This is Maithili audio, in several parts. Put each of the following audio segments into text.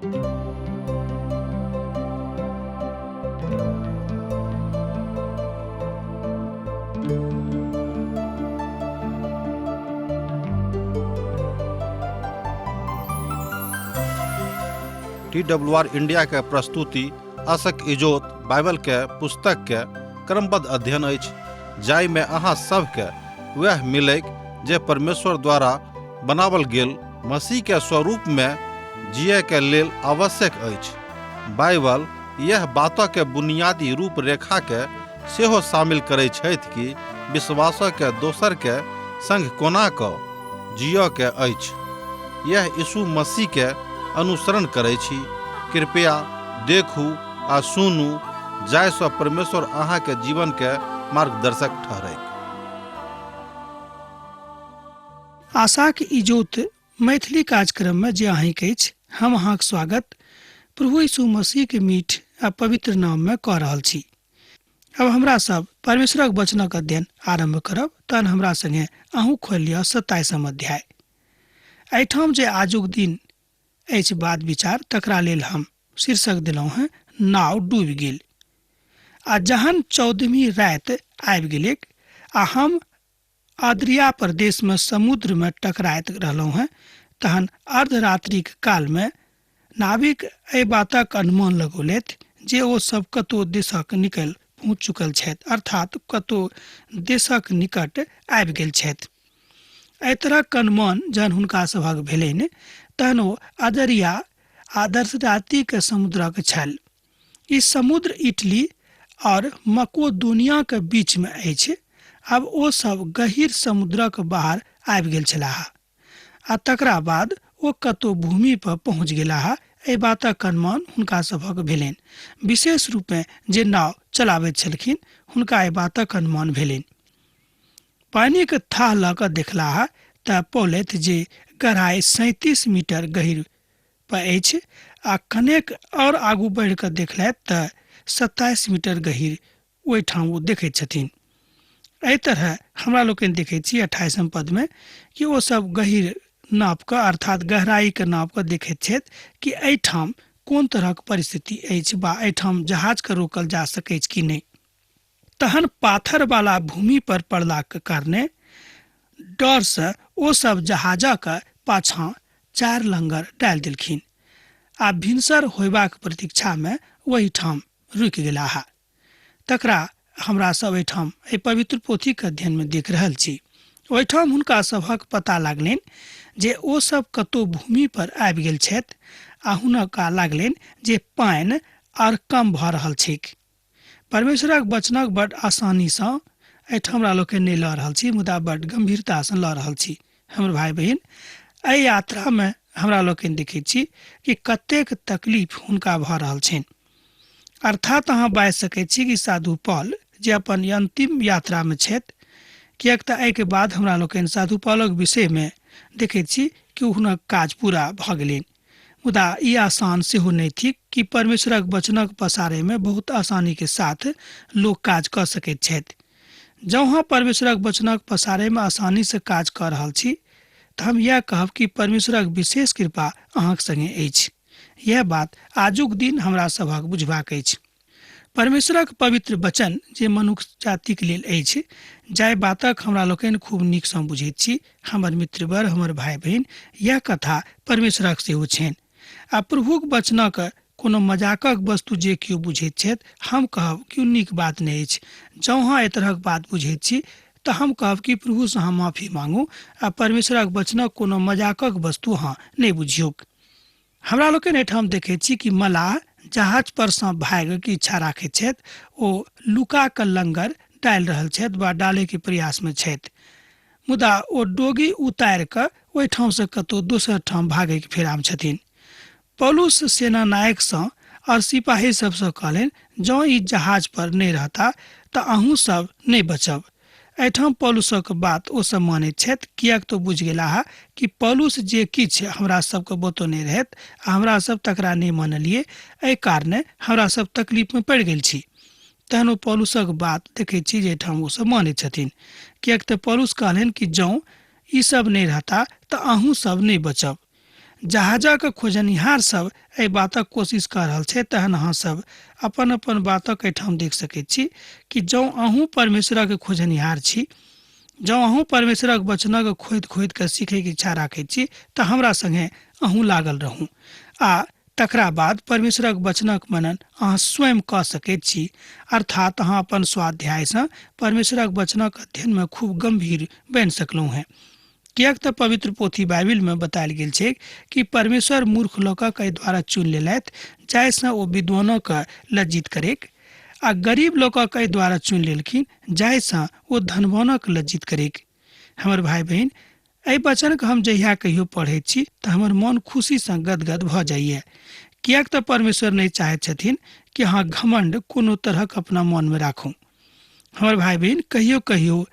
टी डब्ल्यू आर इंडिया के प्रस्तुति असक इजोत बाइबल के पुस्तक के क्रमबद्ध अध्ययन अछि, जाहिमे अहाँ सबके वएह मिलैक जे परमेश्वर द्वारा बनावल गेल मसीह के स्वरूप में जिए के लेल आवश्यक अछि। बाइबल यह बात के बुनियादी रूपरेखा के सेहो शामिल करै छथि कि विश्वास के दोसर के संग कोना क जिय के अछि। यह यीशु मसीह के अनुसरण करै छी। कृपया देखू आ सुनू जाहिसँ परमेश्वर अहाँके जीवन के मार्गदर्शक ठहरैक। आशाक इजोत मैथिली कार्यक्रममे जे अहीँके अछि, हम अहाँक स्वागत प्रभु यीशु मसीहके मीठ आ पवित्र नाममे कऽ रहल छी। अब हमरा सब परमेश्वरक वचनक अध्ययन आरम्भ करब, तहन हमरा संगे अहूँ खोलि लिअ 27 अध्याय। एहिठाम जे आजुक दिन अछि बात विचार, तकरा लेल हम शीर्षक देलहुँ हेँ नाव डूबि गेल। आ जहन 14वीं राति आबि गेलैक आ हम आद्रिया प्रदेशमे समुद्रमे टकराइत रहलहुँ हेँ, तहन अर्धरात्रिक कालमे नाविक एहि बातक अनुमान लगौलथि जे ओ सब कतहु देशक निकलि पहुँच चुकल छथि, अर्थात कतहु देशक निकट आबि गेल छथि। एहि तरहक अनुमान जहन हुनका सभक भेलनि तहन ओ अदरिया आदर्शरातिक समुद्रक छल। ई समुद्र इटली और मकोदोनियाक बीच में अछि। आब ओ सब गहीर समुद्रक बाहर आबि गेल छलाह आ तकरा बाद ओ कतौ भूमि पर पहुँच गेलाह। एहि बातक अनुमान हुनका सभक भेलनि। विशेष रूपेँ जे नाव चलाबैत छलखिन हुनका एहि बातक अनुमान भेलनि। पानिक थाह लऽ कऽ देखलाह तऽ पौलथि जे गहराइ 37 मीटर गहीर पर अछि आ कनेक आओर आगू बढ़ि कऽ देखलथि तऽ 27 मीटर गहीर ओहिठाम ओ देखैत छथिन। एहि तरह हमरा लोकनि देखैत छी 28 पदमे कि ओ सब गहीर नाप कऽ अर्थात गहराइके नाप कऽ देखैत छथि कि एहिठाम कोन तरहक परिस्थिति अछि बा एहिठाम जहाजके रोकल जा सकैछ कि नहि। तहन पाथरवाला भूमि पर पड़लाक कारणे डरसँ ओ सब जहाजक पाछाँ 4 लंगर डालि देलखिन आ भिनसर होयबाक प्रतीक्षामे ओहिठाम रुकि गेलाह। तकरा हमरा सब एहिठाम एहि पवित्र पोथीक अध्ययनमे देख रहल छी। ओहिठाम हुनका सभक पता लागलनि जे ओ सब कतौ भूमि पर आबि गेल छथि आ हुनका लागलनि जे पानि आर कम भऽ रहल छैक। परमेश्वरक वचनक बड आसानीसँ एहिठाम हमरा लोकनि नहि लऽ रहल छी, मुदा बड गम्भीरतासँ लऽ रहल छी। हमर भाय बहिन, एहि यात्रामे हमरा लोकनि देखैत छी कि कतेक तकलीफ हुनका भऽ रहल छनि। अर्थात अहाँ बाजि सकैत छी कि साधु पॉल जे अपन अंतिम यात्रामे छथि, किएक तऽ एहिके बाद हमरा लोकनि साधु पॉलक विषयमे देखैत छी कि हुनक काज पूरा भऽ गेलनि। मुदा ई आसान सेहो नहि थिक कि परमेश्वरक वचनक पसारैमे बहुत आसानीके साथ लोक काज कऽ सकैत छथि। जँ अहाँ परमेश्वरक वचनक पसारैमे आसानीसँ काज कऽ रहल छी तऽ हम इएह कहब कि परमेश्वरक विशेष कृपा अहाँक संगे अछि। यह बात आजुक दिन हमरा सभक बुझबाक अछि। परमेश्वरक पवित्र वचन जे मनुख जातिक लेल अछि, जाहि बातक हमरा लोकनि खूब नीकसँ बुझैत छी, हमर मित्रवर, हमर भाय बहिन, यह कथा परमेश्वरक सेहो छनि। आ प्रभुक वचनक कोनो मजाकक वस्तु जे केओ बुझैत छथि, हम कहब कि ओ नीक बात नहि अछि। जँ अहाँ एहि तरहक बात बुझैत छी तऽ हम कहब कि प्रभुसँ अहाँ माफी मांगू आ परमेश्वरक वचनक कोनो मजाकक वस्तु अहाँ नहि बुझियौक। हमरा लोकनि एहिठाम देखैत छी कि मलाह जहाज पर सँ भागयके इच्छा राखैत छथि। ओ लुका कऽ लंगर डालि रहल छथि वा डालैके प्रयासमे छथि, मुदा ओ डोगी उतारि कऽ ओहिठामसँ कतहु दोसर ठाम भागयके फेरामे छथिन। पौलुस सेना नायकसँ और सिपाही सबसँ कहलनि, जँ ई जहाज पर नहि रहता तऽ अहूँ सब नहि बचब। एहिठाम पौलुसक बात ओ सब मानैत छथि, किएक तऽ बुझि गेलाह कि पौलुस जे किछु हमरा सबके बतौने रहथि आ हमरा सब तकरा नहि मानलियै, एहि कारणे हमरा सब तकलीफमे पड़ि गेल छी। तहन ओ पौलुसक बात देखैत छी जे एहिठाम ओ सब मानैत छथिन, किएक तऽ पौलुस कहलनि कि जँ ई सब नहि रहता तऽ अहूँ सब नहि बचब। जहाजक खोजनिहार सब एहि बातक कोशिश कऽ रहल छै, तहन अहाँ सब अपन अपन बातक एहिठाम देख सकैत छी कि जँ अहूँ परमेश्वरक खोजनिहार छी, जँ अहूँ परमेश्वरक वचनक खोदि खोदि कऽ सीखैके इच्छा राखैत छी, तऽ हमरा सङ्गे अहूँ लागल रहू आ तकरा बाद परमेश्वरक वचनक मनन अहाँ स्वयं कऽ सकैत छी। अर्थात अहाँ अपन स्वाध्यायसँ परमेश्वरक वचनक अध्ययनमे खूब गम्भीर बनि सकलहुँ हेँ। किएक तऽ पवित्र पोथी बाइबिलमे बतायल गेल छै कि परमेश्वर मूर्ख लोकक एहि द्वारा चुनि लेलथि जाहिसँ ओ विद्वानक लज्जित करैक, आ गरीब लोकक एहि द्वारा चुनि लेलखिन जाहिसँ ओ धनवानक लज्जित करैक। हमर भाय बहिन, एहि वचनके हम जहिया कहियो पढ़ैत छी तऽ हमर मन खुशीसँ गदगद भऽ जाइए। किएक तऽ परमेश्वर नहि चाहैत छथिन कि अहाँ घमण्ड कोनो तरहक अपना मनमे राखू। हमर भाय बहिन, कहियो कहियो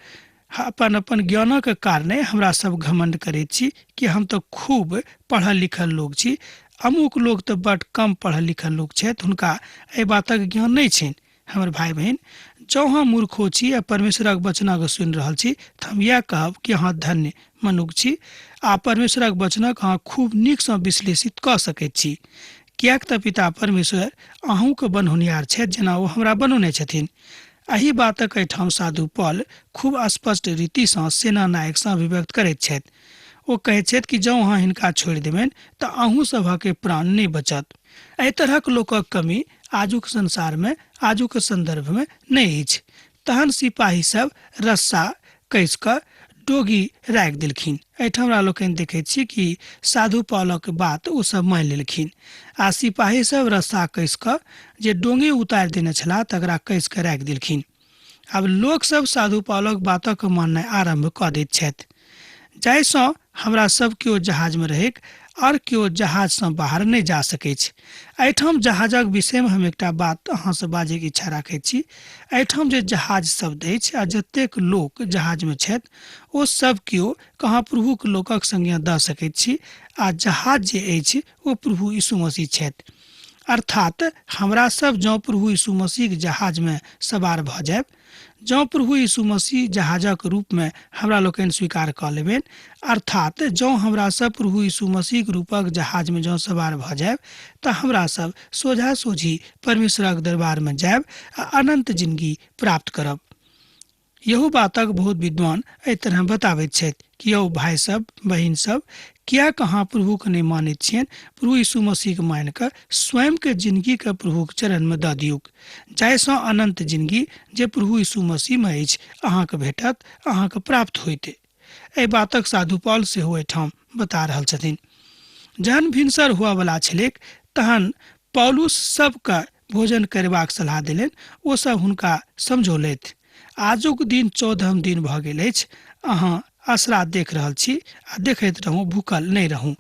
अपन अपन ज्ञानक कारणे हमरा सब घमण्ड करैत छी कि हम तऽ खूब पढ़ल लिखल लोक छी, अमुक लोक तऽ बड कम पढ़ल लिखल लोक छथि, हुनका एहि बातक ज्ञान नहि छनि। हमर भाय बहिन, जँ अहाँ मूर्खो छी आ परमेश्वरक वचनक सुनि रहल छी तऽ हम इएह कहब कि अहाँ धन्य मनुख छी आ परमेश्वरक वचनक अहाँ खूब नीकसँ विश्लेषित कऽ सकैत छी। किएक तऽ पिता परमेश्वर अहूँके बनौनिहार छथि जेना ओ हमरा बनौने छथिन। एहि बातक एहिठाम साधु पॉल खूब स्पष्ट रीतिसँ सेना नायकसँ अभिव्यक्त करैत छथि। ओ कहैत छथि कि जँ अहाँ हिनका छोड़ि देबनि तऽ अहूँ सभक प्राण नहि बचत। एहि तरहक लोकक कमी आजुक संसारमे आजुक सन्दर्भमे नहि अछि। तहन सिपाही सब रस्सा कसि कऽ डोगी राखि देलखिन। एहिठाम हमरा लोकनि देखैत छी कि साधु पॉलक बात ओ सब मानि लेलखिन आ सिपाही सब रस्सा कसि कऽ जे डोंगी उतारि देने छलाह तकरा कसि कऽ राखि देलखिन। आब लोक सब साधु पॉलक बातक माननाइ आरम्भ कऽ दैत छथि, जाहिसँ हमरा सब केओ जहाजमे रहैक आओर केओ जहाजसँ बाहर नहि जा सकैछ। एहिठाम जहाजक विषयमे हम एकटा बात अहाँसँ बाजैके इच्छा राखैत छी। एहिठाम जे जहाज शब्द अछि आ जतेक लोक जहाजमे छथि ओ सब केओ कहाँ प्रभुक लोकक संज्ञा दऽ सकैत छी आ जहाज जे अछि ओ प्रभु यीशु मसीह छथि। अर्थात हमरा सब जँ प्रभु यीशु मसीहक जहाजमे सवार भऽ जायब, जँ प्रभु यीशु मसीह जहाजक रूपमे हमरा लोकनि स्वीकार कऽ लेबनि, अर्थात जँ हमरा सब प्रभु यीशु मसीहक रूपक जहाजमे जँ सवार भऽ जायब तऽ हमरा सब सोझा सोझी परमेश्वरक दरबारमे जायब आ अनंत जिंदगी प्राप्त करब। यहू बातक बहुत विद्वान एहि तरह बताबैत छथि कि यौ भाय सब बहिन सब, किएक अहाँ प्रभुके नहि मानैत छियनि? प्रभु यीशु मसीहके मानि कऽ स्वयंके जिंदगीके प्रभुक चरणमे दऽ दियौक, जाहिसँ अनंत जिंदगी जे प्रभु यीशु मसीहमे अछि अहाँके भेटत, अहाँके प्राप्त होइत। एहि बातक साधु पॉल सेहो एहिठाम बता रहल छथिन। जहन भिनसर हुअवला छलैक तहन पौलुस सबके भोजन करबाक सलाह देलनि। ओ सब हुनका समझौलथि, आजुक दिन 14म दिन भऽ गेल अछि, अहाँ असरा देख रहल छी आ देखैत रहू, भूखल नहि रहू।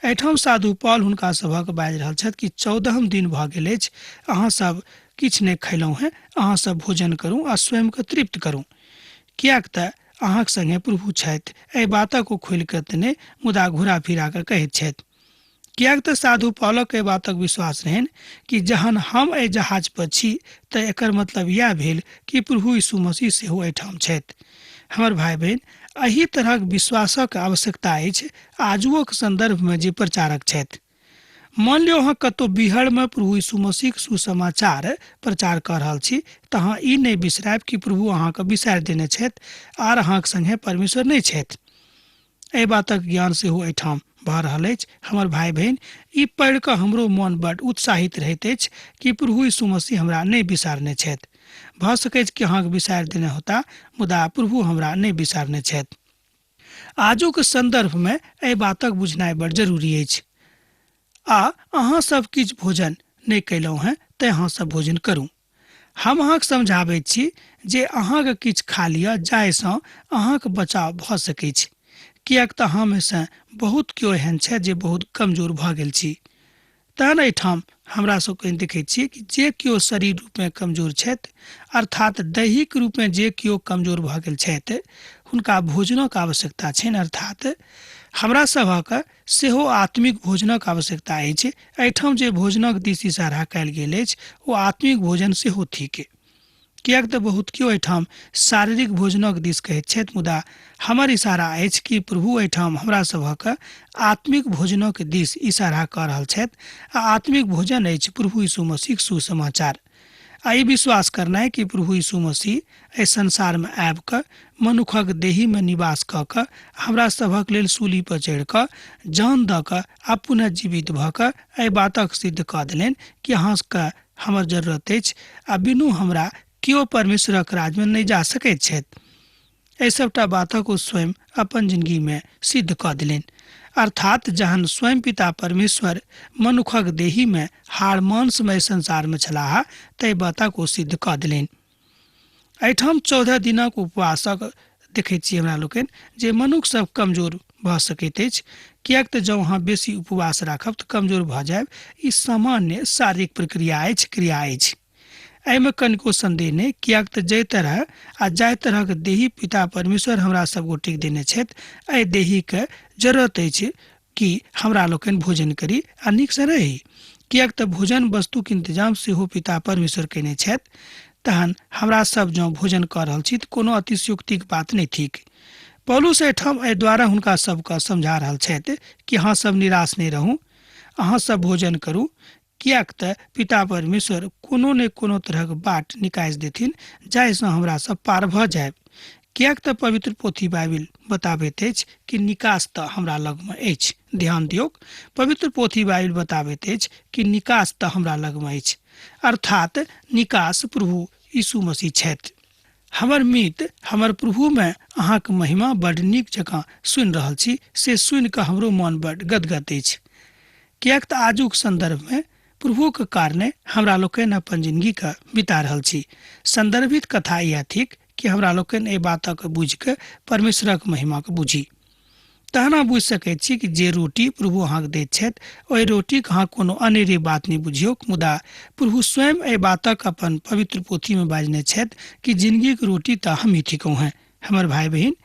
एहिठाम साधु पॉल हुनका सभक बाजि रहल छथि कि 14म दिन भऽ गेल अछि, अहाँ सब किछु नहि खयलहुँ हेँ, अहाँ सब भोजन करू आ स्वयंके तृप्त करू, किएक तऽ अहाँक संगे प्रभु छथि। एहि बातक ओ खोलि कऽ तऽ नहि, मुदा घुरा फिरा कऽ कहैत छथि। किएक तऽ साधु पॉलक एहि बातक विश्वास रहनि कि जहन हम एहि जहाज पर छी तऽ एकर मतलब इएह भेल कि प्रभु यीशु मसीह सेहो एहिठाम छथि। हमर भाय बहिन, एहि तरहक विश्वासक आवश्यकता अछि आजुओक सन्दर्भमे जे प्रचारक छथि। मान लियौ अहाँ कतहु बिहड़मे प्रभु यीशु मसीहक सुसमाचार प्रचार कऽ रहल छी तऽ अहाँ ई नहि बिसरायब कि प्रभु अहाँके बिसारि देने छथि आर अहाँक संगे परमेश्वर नहि छथि। एहि बातक ज्ञान सेहो एहिठाम भऽ रहल अछि। हमर भाय बहिन, ई पढ़ि कऽ हमरो मन बड उत्साहित रहैत अछि कि प्रभु यीशु मसीह हमरा नहि बिसारने छथि। भऽ सकैछ कि अहाँके बिसारि देने होता, मुदा प्रभु हमरा नहि बिसारने छथि। आजुक सन्दर्भमे एहि बातक बुझनाइ बड जरूरी अछि। आ अहाँ सब किछु भोजन नहि कयलहुँ हेँ, तेँ अहाँ सब भोजन करू। हम अहाँके समझाबैत छी जे अहाँके किछु खा लिअ जाहिसँ अहाँके बचाव भऽ सकैछ, किएक तऽ हममेसँ बहुत केओ एहन छथि जे बहुत कमजोर भऽ गेल छी। तहन एहिठाम हमरा सबके देखैत छी कि जे केओ शरीर रूपमे कमजोर छथि, अर्थात दैहिक रूपमे जे केओ कमजोर भऽ गेल छथि, हुनका भोजनक आवश्यकता छनि। अर्थात हमरा सभक सेहो आत्मिक भोजनक आवश्यकता अछि। एहिठाम जे भोजनक दिस इशारा कयल गेल अछि ओ आत्मिक भोजन सेहो थिक। किएक तऽ बहुत केओ एहिठाम शारीरिक भोजनक दिस कहैत छथि, मुदा हमर इशारा अछि कि प्रभु एहिठाम हमरा सभक आत्मिक भोजनक दिस इशारा कऽ रहल छथि आ आत्मिक भोजन अछि प्रभु यीशु मसीहक सुसमाचार। आ ई विश्वास करनाइ कि प्रभु यीशु मसीह एहि संसारमे आबि कऽ मनुखक देहीमे निवास कऽ कऽ हमरा सभक लेल सूली पर चढ़ि कऽ जान दऽ कऽ आ पुनः जीवित भऽ कऽ एहि बातक सिद्ध कऽ देलनि कि अहाँके हमर जरूरत अछि आ बिनु हमरा केओ परमेश्वरक राज्यमे नहि जा सकैत छथि। एहि सभटा बातक ओ स्वयं अपन जिंदगीमे सिद्ध कऽ देलनि। अर्थात जहन स्वयं पिता परमेश्वर मनुखक देहीमे हाड़ मांसमय संसारमे छलाह ताहि बातक ओ सिद्ध कऽ देलनि। एहिठाम 14 दिनक उपवासक देखैत छी हमरा लोकनि जे मनुख सब कमजोर भऽ सकैत अछि, किएक तऽ जँ अहाँ बेसी उपवास राखब तऽ कमजोर भऽ जायब। ई सामान्य शारीरिक प्रक्रिया अछि, क्रिया अछि, एहिमे कनिको संदेह नहि। किएक तऽ जाहि तरह आ जाहि तरहक देही पिता परमेश्वर हमरा सब गोटेक देने छथि, एहि देहीके जरूरत अछि कि हमरा लोकनि भोजन करी आ नीकसँ रही। किएक तऽ भोजन वस्तुक इंतजाम सेहो पिता परमेश्वर कयने छथि। तहन हमरा सब जँ भोजन कऽ रहल छी तऽ कोनो अतिशयोक्तिक बात नहि थिक। पौलुस एहिठाम एहि द्वारा हुनका सबके समझा रहल छथि कि अहाँ सब निराश नहि रहू, अहाँ सब भोजन करू, किएक तऽ पिता परमेश्वर कोनो ने कोनो तरहक बाट निकासि देथिन जाहिसँ हमरा सब पार भऽ जायब। किएक तऽ पवित्र पोथी बाइबिल बताबैत अछि कि निकास तऽ हमरा लगमे अछि। ध्यान दियौक, पवित्र पोथी बाइबिल बताबैत अछि कि निकास तऽ हमरा लगमे अछि, अर्थात निकास प्रभु यीशु मसीह छथि। हमर मित, हमर प्रभुमे अहाँक महिमा बड नीक जकाँ सुनि रहल छी, से सुनि कऽ हमरो मन बड गदगद अछि। किएक तऽ आजुक सन्दर्भमे प्रभुक कारणे हमरा लोकनि अपन जिंदगीके बिता रहल छी। सन्दर्भित कथा इएह थिक कि हमरा लोकनि एहि बातक बुझि कऽ परमेश्वरक महिमाके बुझी। तहन अहाँ बुझि सकैत छी कि जे रोटी प्रभु अहाँके दैत छथि ओहि रोटीके अहाँ कोनो अनेरे बात नहि बुझियौक, मुदा प्रभु स्वयं एहि बातक अपन पवित्र पोथीमे बाजने छथि कि जिंदगीक रोटी तऽ हमही थिकहुँ हेँ। हमर भाय बहिन,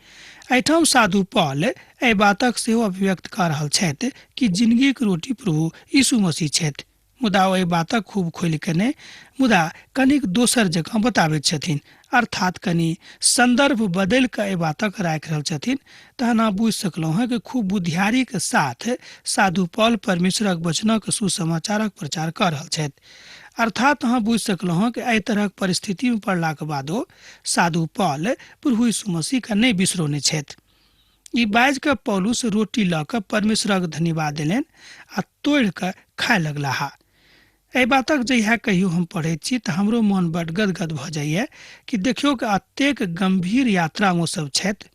एहिठाम साधु पॉल एहि बातक सेहो अभिव्यक्त कऽ रहल छथि कि जिंदगीक रोटी प्रभु यीशु मसीह छथि, मुदा ओ एहि बातक खूब खोलि कऽ नहि, मुदा कनिक दोसर जकाँ बताबैत छथिन, अर्थात कनि संदर्भ बदलि कऽ एहि बातक राखि रहल छथिन। तहन अहाँ बुझि सकलहुँ हेँ कि खूब बुद्धियारीक साथ साधु पॉल परमेश्वरक वचनक सुसमाचारक प्रचार कऽ रहल छथि। अर्थात अहाँ बुझि सकलहुँ हेँ कि एहि तरहक परिस्थितिमे पड़लाक बादो साधु पॉल प्रभु यीशु मसीहके नहि बिसरौने छथि। ई बाजि कऽ पौलुस रोटी लऽ कऽ परमेश्वरक धन्यवाद देलनि आ तोड़ि कऽ खाय लगलाह। एहि बातक जहिया कहियो हम पढ़ैत छी तऽ हमरो मन बड गदगद भऽ जाइए कि देखियौ कि एतेक गम्भीर यात्रामे ओ सब छथि,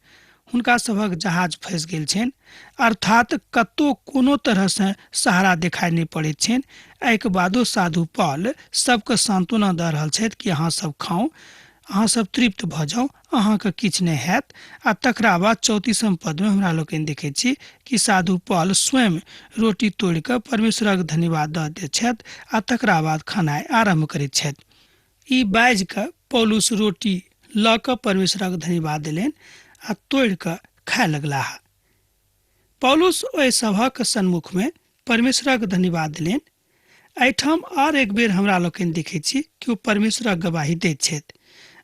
हुनका सभक जहाज फँसि गेल छनि, अर्थात कतहु कोनो तरहसँ सहारा देखाइ नहि पड़ैत छनि। एहिके बादो साधु पॉल सबके सांत्वना दऽ रहल छथि कि अहाँ सब खाउ, अहाँ सब तृप्त भऽ जाउ, अहाँके किछु नहि हैत। आ तकरा बाद 34 पदमे हमरा लोकनि देखैत छी कि साधु पॉल स्वयं रोटी तोड़ि कऽ परमेश्वरक धन्यवाद दऽ दैत छथि आ तकरा बाद खेनाइ आरम्भ करैत छथि। ई बाजि कऽ पौलुस रोटी लऽ कऽ परमेश्वरक धन्यवाद देलनि आ तोड़ि कऽ खाय लगलाह। पौलुस ओहि सभक सन्मुखमे परमेश्वरक धन्यवाद देलनि। एहिठाम आर एक बेर हमरा लोकनि देखैत छी कि ओ परमेश्वरक गवाही दैत छथि,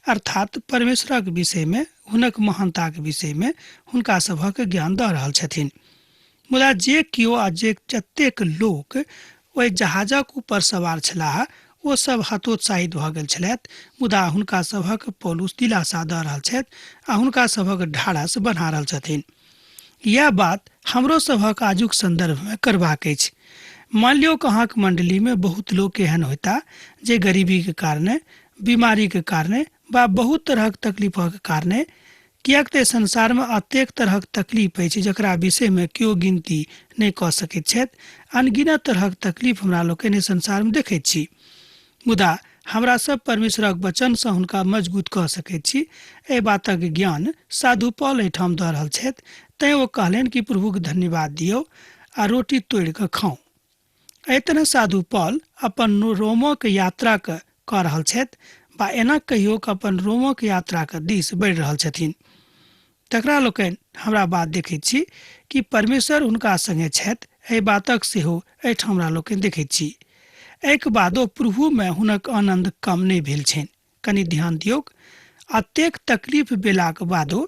अर्थात परमेश्वरक विषयमे, हुनक महानताक विषयमे हुनका सभक ज्ञान दऽ रहल छथिन। मुदा जे केओ आ जे जतेक लोक ओहि जहाजक ऊपर सवार छलाह ओ सब हतोत्साहित भऽ गेल छलथि, मुदा हुनका सभक पौलुस दिलासा दऽ रहल छथि आ हुनका सभक ढाढ़स बन्हा रहल छथिन। इएह बात हमरो सभक आजुक सन्दर्भमे करबाक अछि। मान लियौ कि अहाँक मण्डलीमे बहुत लोक एहन होयता जे गरीबीके कारणे, बीमारीके कारणे वा बहुत तरहक तकलीफक कारणे, किएक तऽ संसारमे अतेक तरहक तकलीफ अछि जकरा विषयमे केओ गिनती नहि कऽ सकैत छथि। अनगिनत तरहक तकलीफ हमरा लोकनि संसारमे देखैत छी, मुदा हमरा सब परमेश्वरक वचनसँ हुनका मजबूत कऽ सकैत छी। एहि बातक ज्ञान साधु पॉल एहिठाम दऽ रहल छथि। तैँ ओ कहलनि कि प्रभुक धन्यवाद दियौ आ रोटी तोड़ि कऽ खाउ। एहि तरह साधु पॉल अपन रोमक यात्राक कऽ रहल छथि वा एना कहियौ कि अपन रोमक यात्राक दिस बढ़ि रहल छथिन। तकरा लोकनि हमरा बात देखैत छी कि परमेश्वर हुनका संगे छथि, एहि बातक सेहो एहिठाम हमरा लोकनि देखैत छी। एहिके बादो प्रभुमे हुनक आनन्द कम नहि भेल छनि, कनि ध्यान दियौक, अतेक तकलीफ भेलाक बादो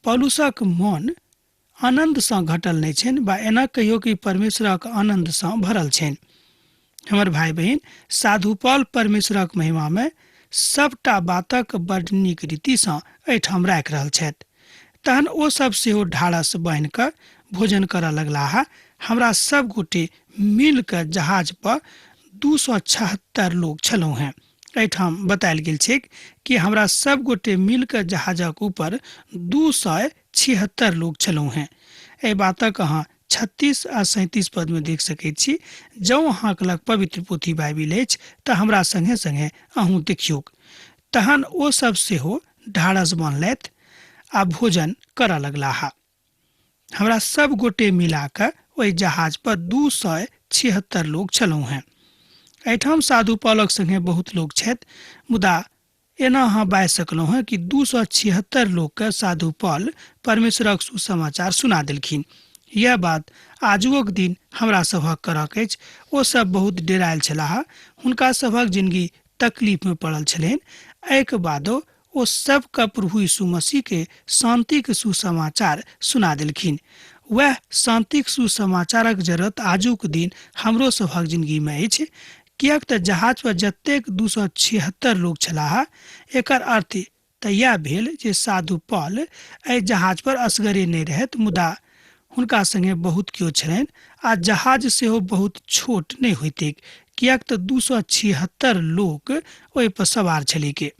पौलुसक मन आनन्दसँ घटल नहि छनि, बा एना कहियो कि परमेश्वरक आनन्दसँ भरल छनि। हमर भाइ बहिन, साधु पॉल परमेश्वरक महिमामे सबटा बातक बड नीक रीतिसँ एहिठाम राखि रहल छथि। तहन ओ सब सेहो ढाढ़स बान्हि कऽ भोजन करऽ लगलाह। हमरा सब गोटे मिल कऽ जहाज पर 276 लोक छलहुँ हेँ। एहिठाम बतायल गेल छैक कि हमरा सब गोटे मिल कऽ जहाजक ऊपर 276 लोक छलहुँ हेँ। एहि बातक अहाँ 36 आ 37 पदमे देख सकैत छी। जँ अहाँक लग पवित्र पोथी बाइबिल अछि तऽ हमरा संगे संगे अहूँ देखियौक। तहन ओ सब सेहो ढाढ़स बान्हलथि आ भोजन करऽ लगलाह। हमरा सब गोटे मिला कऽ ओहि जहाज पर 276 लोक छलहुँ हेँ। एहिठाम साधु पॉलक संगे बहुत लोक छथि, मुदा एना अहाँ बाजि सकलहुँ हेँ कि 276 लोकके साधु पॉल परमेश्वरक सुसमाचार सुना देलखिन। यैह बात आजुओक दिन हमरा सभक करक अछि। ओ सब बहुत डेरायल छलाह, हुनका सभक जिनगी तकलीफ में पड़ल छलनि। एहिके बादो ओ सबके प्रभु यीशु मसीह के शांतिक सुसमाचार सुना देलखिन। वएह शांतिक सुसमाचारक जरूरत आजुक दिन हमरो सभक जिंदगी में अछि, किएक तऽ जहाज पर जतेक 276 लोक छलाह, एकर अर्थ तऽ इएह भेल जे साधु पॉल एहि जहाज पर असगरे नहि रहथि, मुदा हुनका संगे बहुत केओ छलनि आ जहाज सेहो बहुत छोट नहि होइतैक, किएक तऽ 276 लोक ओहि पर सवार छलैक।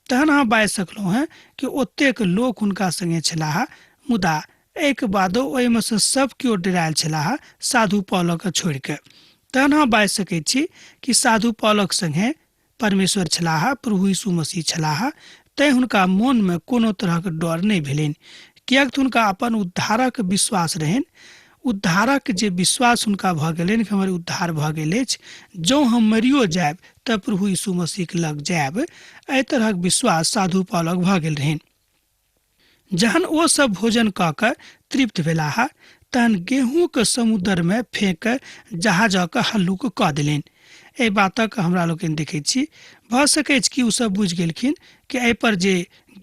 तहन अहाँ बाजि सकलहुँ हेँ कि ओतेक लोक हुनका संगे छलाह, मुदा एहिके बादो ओहिमे सँ सब केओ डरायल छलाह साधु पॉलक छोड़ि कऽ। तहन अहाँ बाजि सकैत छी कि साधु पॉलक संगे परमेश्वर छलाह, प्रभु यीशु मसीह छलाह, तैं हुनका मोनमे कोनो तरहक डर नहि भेलनि, किएक तऽ हुनका अपन उद्धारक विश्वास रहनि। उद्धारक जे विश्वास हुनका भऽ गेलनि कि हमर उद्धार भऽ गेल अछि, जँ हम मरियो जायब तऽ प्रभु यीशु मसीहके लग जायब, एहि तरहक विश्वास साधु पॉलक भऽ गेल रहनि। जहन ओ सब भोजन कऽ कऽ तृप्त भेलाह तहन गेहूँके समुद्रमे फेंक जहाजक हल्लुक कऽ देलनि। एहि बातक हमरा लोकनि देखैत छी। भऽ सकैछ कि ओ सब बुझि गेलखिन कि एहिपर जे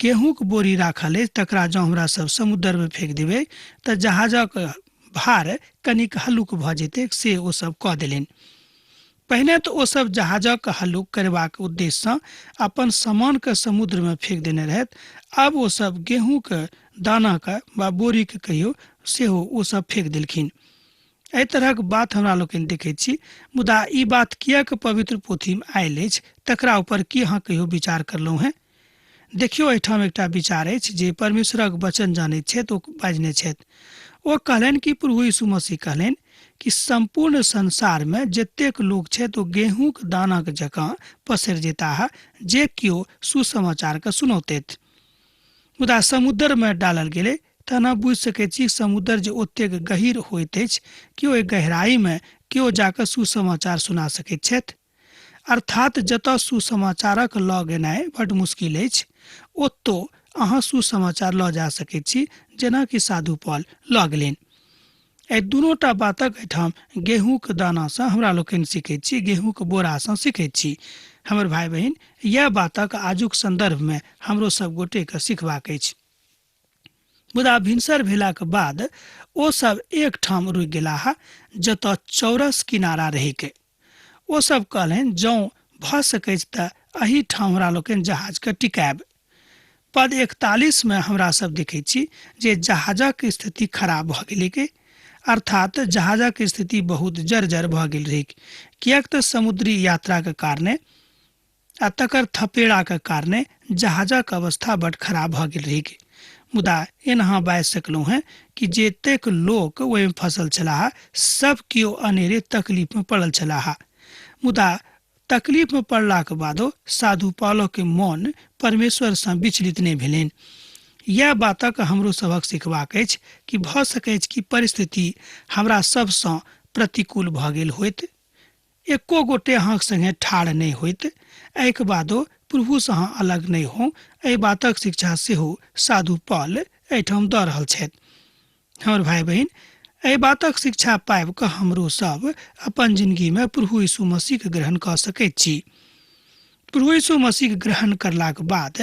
गेहूँक बोरी राखल अछि तकरा जँ हमरा सब समुद्रमे फेंक देबै तऽ जहाजक भार कनिक हल्लुक भऽ जेतैक, से ओ सब कऽ देलनि। पहिने तऽ ओ सब जहाजक हल्लुक करबाक उद्देश्यसँ अपन सामानके समुद्रमे फेंक देने रहथि, आब ओ सब गेहूँके दानाके वा बोरीके कहियो सेहो ओ सब फेंक देलखिन। एहि तरहक बात हमरा लोकनि देखैत छी, मुदा ई बात किएक पवित्र पोथीमे आयल अछि तकरा ऊपर की अहाँ कहियो विचार करलहुँ हेँ? देखियौ, एहिठाम एकटा विचार अछि जे परमेश्वरक वचन जानैत छथि ओ बाजने छथि। ओ कहलनि कि प्रभु यीशु मसीह कहलनि कि सम्पूर्ण संसारमे जतेक लोक छथि ओ गेहूँक दानाक जकाँ पसरि जेताह जे केओ सुसमाचारके सुनौतथि। मुदा समुद्रमे डालल गेलै तहन अहाँ बुझि सकैत छी समुद्र जे ओतेक गहीर होइत अछि कि ओहि गहराइमे केओ जाकऽ सुसमाचार सुना सकैत छथि। अर्थात जतऽ सुसमाचारक लऽ गेनाइ बड्ड मुश्किल अछि ओतौ अहाँ सुसमाचार लऽ जा सकैत छी, जेना कि साधु पॉल लऽ गेलनि। एहि दुनूटा बातक एहिठाम गेहूँक दानासँ हमरा लोकनि सीखैत छी, गेहूँक बोरासँ सीखैत छी। हमर भाइ बहिन, इएह बातक आजुक सन्दर्भमे हमरो सब गोटेके सीखबाक अछि। मुदा भिनसर भेलाक बाद ओ सब एकठाम रुकि गेलाह जतऽ चौरस किनारा रहैक। ओ सब कहलनि, जँ भऽ सकैछ तऽ एहि ठाम हमरा लोकनि जहाजके टिकायब। पद 41 मे हमरा सब देखैत छी जे जहाजक स्थिति खराब भऽ गेलैक, अर्थात जहाजक स्थिति बहुत जर्जर भऽ गेल रहैक, किएक तऽ समुद्री यात्राक कारणे आ तकर थपेड़ाक कारणे जहाजक अवस्था बड खराब भऽ गेल रहैक। मुदा एना अहाँ बाजि सकलहुँ हेँ कि जतेक लोक ओहिमे फँसल छलाह सब केओ अनेरे तकलीफमे पड़ल छलाह। मुदा तकलीफमे पड़लाक बादो साधु पॉलोके मोन परमेश्वरसँ विचलित नहि भेलनि। इएह बातक हमरो सभक सिखबाक अछि कि भऽ सकैछ कि परिस्थिति हमरा सभसँ प्रतिकूल भऽ गेल होइत, एको गोटे अहाँक संगे ठाढ़ नहि होइत, एहिके बादो प्रभुसँ अहाँ अलग नहि होउ। एहि बातक शिक्षा सेहो साधु पॉल एहिठाम दऽ रहल छथि। हमर भाइ बहिन, एहि बातक शिक्षा पाबि कऽ हमरो सब अपन जिनगीमे प्रभु यीशु मसीहके ग्रहण कऽ सकैत छी। प्रभु यीशु मसीह ग्रहण करलाक बाद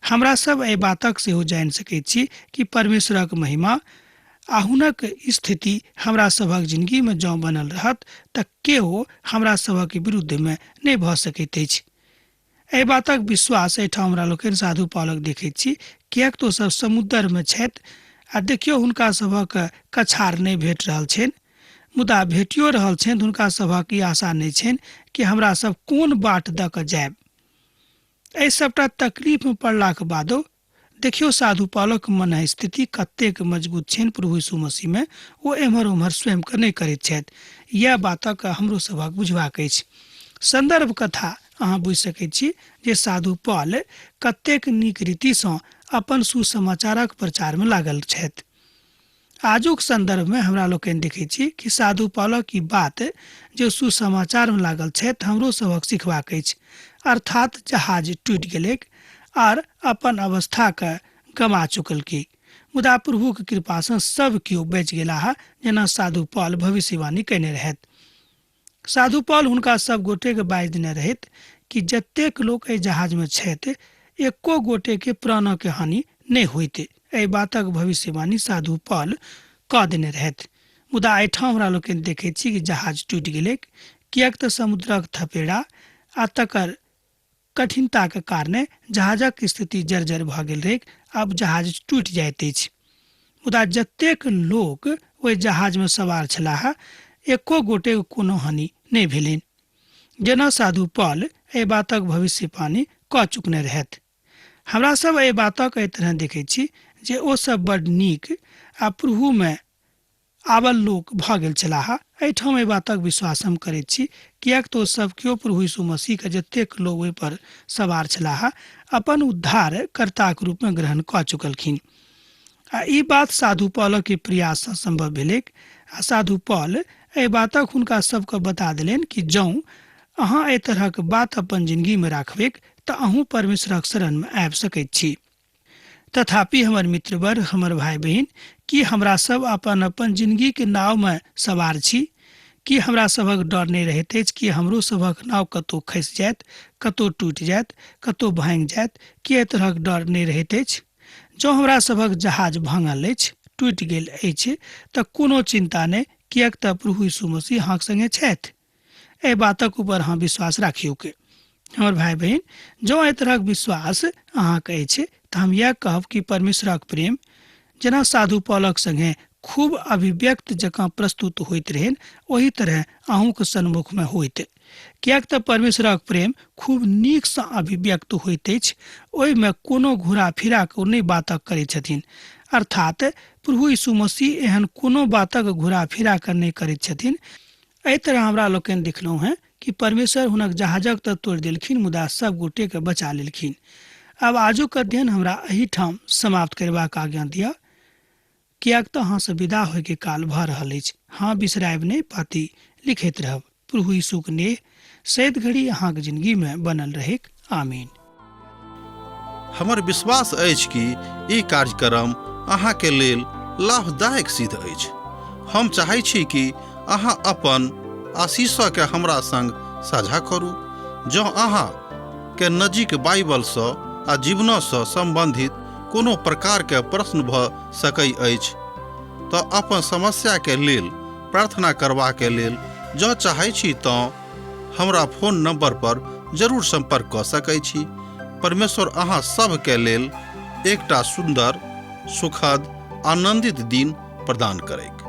हमरा सब एहि बातक सेहो जानि सकैत छी कि परमेश्वरक महिमा आ हुनक स्थिति हमरा सभक जिंदगी में जँ बनल रहत तऽ केओ हमरा सभक विरुद्ध में नहि भऽ सकैत अछि। एहि बातक विश्वास एहिठाम हमरा लोकनि साधु पालक देखैत छी, किएक तऽ ओ सब समुद्र में छथि आ देखियौ हुनका सभक कछार नहि भेट रहल छनि, मुदा भेटियो रहल छनि तऽ हुनका सभक ई आशा नहि छनि कि हमरा सब कोन बाट दऽ कऽ जायब। एहि सबटा तकलीफ में पड़लाक बादो देखियौ साधु पालक मन स्थिति कतेक मजबूत छनि प्रभु यीशु मसीह में, ओ एम्हर ओम्हर स्वयं के नहि करैत छथि। यैह बातक हमरो सभक बुझबाक अछि। संदर्भ कथा अहाँ बुझि सकैत छी जे साधु पॉल कतेक नीक रीति सँ अपन सुसमाचारक प्रचार में लागल छथि। आजुक संदर्भ में हमरा लोकनि देखैत छी कि साधु पॉलक ई बात जे सुसमाचार में लागल छथि हमरो सभक सिखबाक अछि। अर्थात जहाज टूटि गेलैक आर अपन अवस्था के गमा चुकलकै, मुदा प्रभुक कृपा सँ सब केओ बचि गेलाह जेना साधु पॉल भविष्यवाणी कयने रहथि। साधु पॉल हुनका सब गोटे के बाजि देने रहथि कि जतेक लोक एहि जहाज में छथि एको गोटे के प्राणक हानि नहि होइत। एहि बातक भविष्यवाणी साधु पॉल कऽ देने रहथि। मुदा एहिठाम हमरा लोकनि देखैत छी कि जहाज टूटि गेलैक, किएक तऽ समुद्रक थपेड़ा आ तकर कठिनताक कारणे जहाजक स्थिति जर्जर भऽ गेल रहैक। आब जहाज टूटि जाइत अछि। मुदा जतेक लोक ओहि जहाज में सवार छलाह एको गोटेक कोनो हानि नहि भेलनि, जेना साधु पॉल एहि बातक भविष्यवाणी कऽ चुकने रहथि। हमरा सब एहि बातक एहि तरह देखैत छी जे ओ सब बड नीक आ प्रभु में आबल लोक भऽ गेल छलाह। एहिठाम एहि बातक विश्वास हम करैत छी, किएक तऽ ओ सब केओ प्रभु यीशु मसीह के जतेक लोक ओहि पर सवार छलाह अपन उद्धार कर्ताक रूप में ग्रहण कऽ चुकलखिन। आ ई बात साधु पॉलक के प्रयास सँ संभव भेलैक। आ साधु पॉल एहि बातक हुनका सबके बता देलनि कि जौं अहाँ एहि तरहक बात अपन जिंदगी में राखबैक तऽ अहूँ परमेश्वरक शरण में आबि सकैत छी। तथापि हमर मित्रवर, हमर भाई बहिन, की हमरा सब अपन अपन जिंदगी के नाव में सवार छी? की हमरा सभक डर नहि रहैत अछि कि हमरो सभक नाव कतौ खसि जायत, कतौ टूटि जायत, कतौ भांगि जायत? की एहि तरहक डर नहि रहैत अछि? जँ हमरा सभक जहाज भांगल अछि, टूटि गेल अछि, तऽ कोनो चिंता नहि, किएक तऽ प्रभु यीशु मसीह अहाँक संगे छथि। एहि बातक ऊपर अहाँ विश्वास राखियौक। हमर भाई बहिन, जँ एहि तरहक विश्वास अहाँके अछि तऽ हम इएह कहब कि परमेश्वरक प्रेम जेना साधु पॉलक संगे खूब अभिव्यक्त जकाँ प्रस्तुत होइत रहनि, ओही तरह अहूँक सन्मुखमे होइत। किएक तऽ परमेश्वरक प्रेम खूब नीकसँ अभिव्यक्त होइत अछि, ओहिमे कोनो घुरा फिरा कऽ ओ नहि बातक करैत छथिन। अर्थात प्रभु यीशु मसीह एहन कोनो बातक घुरा फिरा कऽ नहि करैत छथिन। एहि तरह हमरा लोकनि देखलहुँ हेँ कि परमेश्वर हुनक जहाजक तऽ तोड़ि देलखिन, मुदा सब गोटेके बचा लेलखिन। आब आजुक अध्ययन हमरा एहिठाम समाप्त करबाक आज्ञा दिअ, किएक तऽ अहाँसँ विदा होइके काल भऽ रहल अछि। हँ, बिसरायब नहि, पाती लिखैत रहब। प्रभु यीशुक नेह सैद घड़ी अहाँक जिंदगीमे बनल रहैक। आमीन। हमर विश्वास अछि कि ई कार्यक्रम अहाँके लेल लाभदायक सिद्ध अछि। हम चाहै छी कि अहाँ अपन आशीषके हमरा संग साझा करू। जँ अहाँ के नजीक बाइबलसँ आ जीवनसँ सम्बन्धित कोनो प्रकारके प्रश्न भऽ सकै अछि तऽ अपन समस्याके लेल प्रार्थना करबाके लेल जँ चाहै छी तँ हमरा फोन नंबर पर जरूर संपर्क कऽ सकै छी। परमेश्वर अहाँ सभके लेल एकटा सुन्दर, सुखद, आनंदित दिन प्रदान करैक।